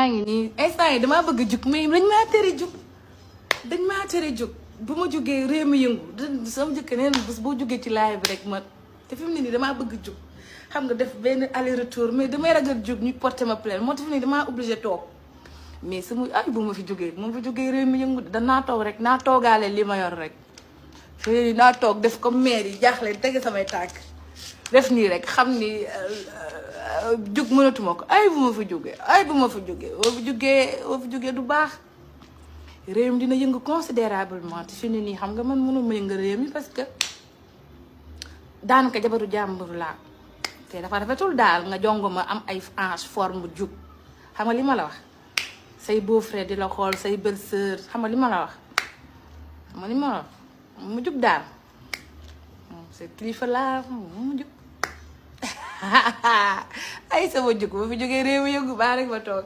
maa ngi nii instant yi damaa bëgg jug mais dañ maa tere jug dañ maa tere jug bu ma jugee réew mi yëngu sama jëkk neen bés boo jugee ci live bi rek ma te fi mu ne nii damaa bëgg jug xam nga def benn aller retour mais damay ragal jug ñu porté ma plainte moo tax fi mu ne damaa obligé toog mais sama ay bu ma fi jógee réew mi yëngu danaa toog rek naa toogaale li ma yor rek fii naa toog def comme maire yi jaaxle tege samay tànk def nii rek xam ni jug mënatuma ko ay bu ma fi jógee ay bu ma fi jógee boo fi jógee du baax réew mi dina yëngu considérablement te fi ne nii xam nga man mënuma yëngal réew mi parce que daanaka jabaru jàmbur laa te dafa rafetul daal nga jongo ma am ay hanche forme jug xam nga li ma la wax say beau-frère di la xool say belle-sœur xam nga li ma la wax xam nga li ma la wax mu jug daal c'est kilifa laa mu jug ay sama jug ba fi jógee réew mi yëngu baa rek ma toog